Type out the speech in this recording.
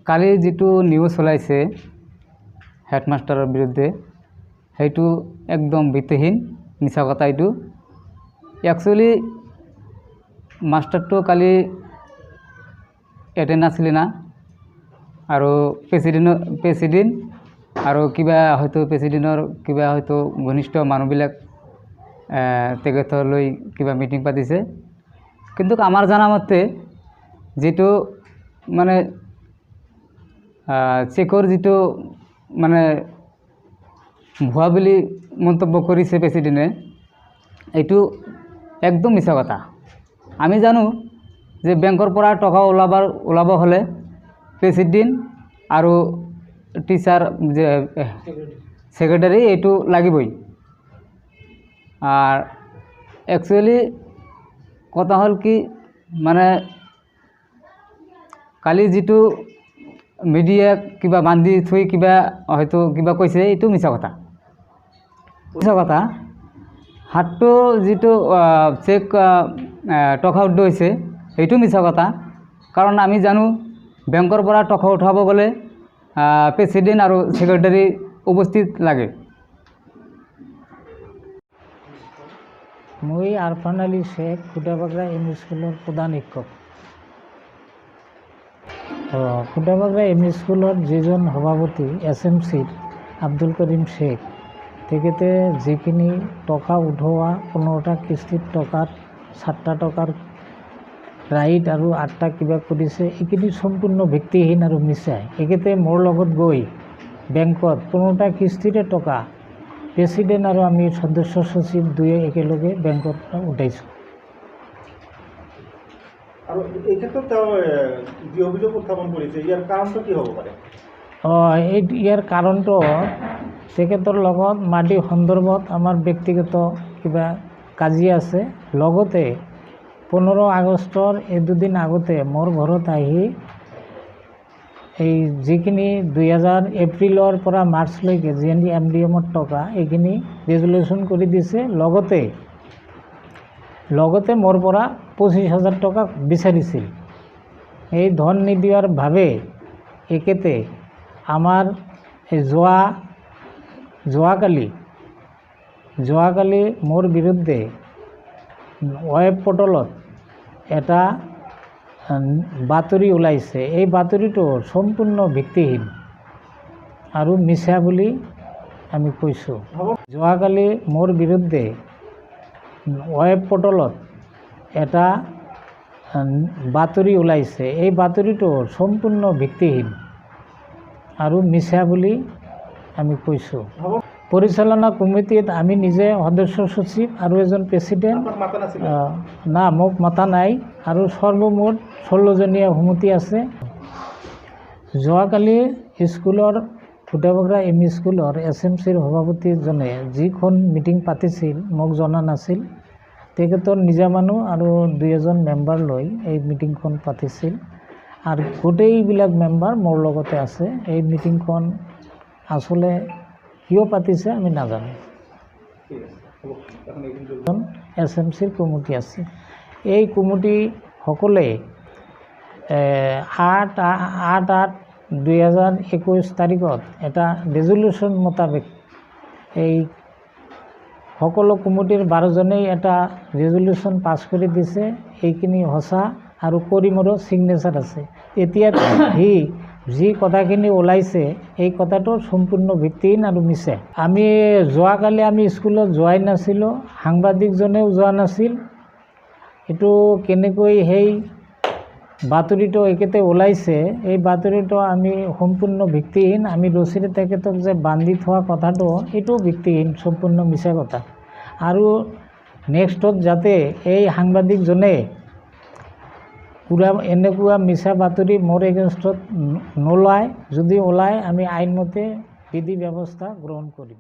কালি যিটো নিউজ ওলাইছে হেডমাষ্টাৰৰ বিৰুদ্ধে, সেইটো একদম ভিত্তিহীন মিছা কথা। এইটো একচুৱেলি মাষ্টাৰটো কালি এটেণ্ড নাছিলে না, আৰু প্ৰেচিডেণ্ট আৰু কিবা হয়তো প্ৰেচিডেণ্টৰ কিবা হয়তো ঘনিষ্ঠ মানুহবিলাক তেখেতলৈ কিবা মিটিং পাতিছে। কিন্তু আমাৰ জনামতে যিটো মানে চেকৰ যিটো মানে ভুৱা বুলি মন্তব্য কৰিছে প্ৰেচিডেণ্টে, এইটো একদম মিছা কথা। আমি জানো যে বেংকৰ পৰা টকা ওলাব হ'লে প্ৰেচিডেণ্ট আৰু টিচাৰ যে ছেক্ৰেটাৰী এইটো লাগিবই। আৰ একচুৱেলি কথা হ'ল কি, মানে কালি যিটো মিডিয়াক কিবা বান্ধি থৈ কিবা হয়তো কিবা কৈছে, এইটো মিছা কথা, মিছা কথা। হাতটো যিটো চেক টকা উঠোৱা হৈছে, সেইটো মিছা কথা। কাৰণ আমি জানো বেংকৰ পৰা টকা উঠাব গ'লে প্ৰেচিডেণ্ট আৰু ছেক্ৰেটাৰী উপস্থিত লাগে। মই আৰফান আলী শ্বেখ, খুটাবাগৰা এম ই স্কুলৰ প্ৰধান শিক্ষক। খুটাবাগৰা এম ই স্কুলত যিজন সভাপতি এছ এম চিৰ আব্দুল কৰিম শ্বেখ, তেখেতে যিখিনি টকা উঠোৱা 15টা কিস্তিত টকাৰ 7টা টকাৰ ৰাইট আৰু 8টা কিবা কৰিছে, এইখিনি সম্পূৰ্ণ ভিত্তিহীন আৰু মিছা। এখেতে মোৰ লগত গৈ বেংকত 15টা কিস্তিৰে টকা প্ৰেচিডেণ্ট আৰু আমি সদস্য সচিব দুয়ে একেলগে বেংকৰ পৰা উঠাইছোঁ। আৰু এই ক্ষেত্ৰত তেওঁ যি অভিযোগ উত্থাপন কৰিছে, ইয়াৰ কাৰণটো কি হ'ব পাৰে? এই ইয়াৰ কাৰণটো তেখেতৰ লগত মাটি সন্দৰ্ভত আমাৰ ব্যক্তিগত কিবা কাজিয়া আছে। লগতে 15 আগষ্টৰ এই দুদিন আগতে মোৰ ঘৰত আহি এই যিখিনি 2000 এপ্ৰিলৰ পৰা মাৰ্চলৈকে যিখিনি এম ডি এমৰ টকা, এইখিনি ৰেজুলেশ্যন কৰি দিছে। লগতে মোৰ পৰা 25,000 টকা বিচাৰিছিল। এই ধন নিদিয়াৰ বাবে একেতে আমাৰ এই যোৱাকালি মোৰ বিৰুদ্ধে ৱেব পৰ্টেলত এটা বাতৰি ওলাইছে। এই বাতৰিটো সম্পূৰ্ণ ভিত্তিহীন আৰু মিছা বুলি আমি কৈছোঁ। যোৱাকালি মোৰ বিৰুদ্ধে ৱেব পৰ্টেলত এটা বাতৰি ওলাইছে। এই বাতৰিটো সম্পূৰ্ণ ভিত্তিহীন আৰু মিছা বুলি আমি কৈছোঁ। পৰিচালনা কমিটিত আমি নিজে সদস্য সচিব আৰু এজন প্ৰেচিডেণ্ট, না মোক মাতা নাই, আৰু সৰ্বমুঠ 16জনীয়া সমিতি আছে। যোৱাকালি স্কুলৰ ফুটাবগৰা এম ই স্কুলৰ এছ এম চিৰ সভাপতিজনে যিখন মিটিং পাতিছিল মোক জনা নাছিল। তেখেতৰ নিজা মানুহ আৰু দুই এজন মেম্বাৰ লৈ এই মিটিংখন পাতিছিল আৰু গোটেইবিলাক মেম্বাৰ মোৰ লগতে আছে। এই মিটিংখন আচলতে কিয় পাতিছে আমি নাজানো। এছ এম চিৰ কমিটি আছে। এই কমিটিসকলে 8/8/2021 তাৰিখত এটা ৰেজলিউশ্যন মোতাবেক এই সকলো কমিটিৰ 12জনেই এটা ৰেজলিউশ্যন পাছ কৰি দিছে। এইখিনি সঁচা আৰু কৰিমৰো ছিগনেচাৰ আছে। এতিয়া সি যি কথাখিনি ওলাইছে এই কথাটো সম্পূৰ্ণ ভিত্তিহীন আৰু মিছা। আমি যোৱাকালি আমি স্কুলত যোৱাই নাছিলোঁ, সাংবাদিকজনেও যোৱা নাছিল। এইটো কেনেকৈ সেই বাতৰিটো একেতে ওলাইছে, এই বাতৰিটো আমি সম্পূৰ্ণ ভিত্তিহীন। আমি ৰছীৰে তেখেতক যে বান্ধি থোৱা কথাটো, এইটোও ভিত্তিহীন, সম্পূৰ্ণ মিছা কথা। আৰু নেক্সটত যাতে এই সাংবাদিকজনে পুৰা এনেকুৱা মিছা বাতৰি মোৰ এগেইনষ্টত নোলায়, যদি ওলায় আমি আইনমতে বিধি ব্যৱস্থা গ্ৰহণ কৰিম।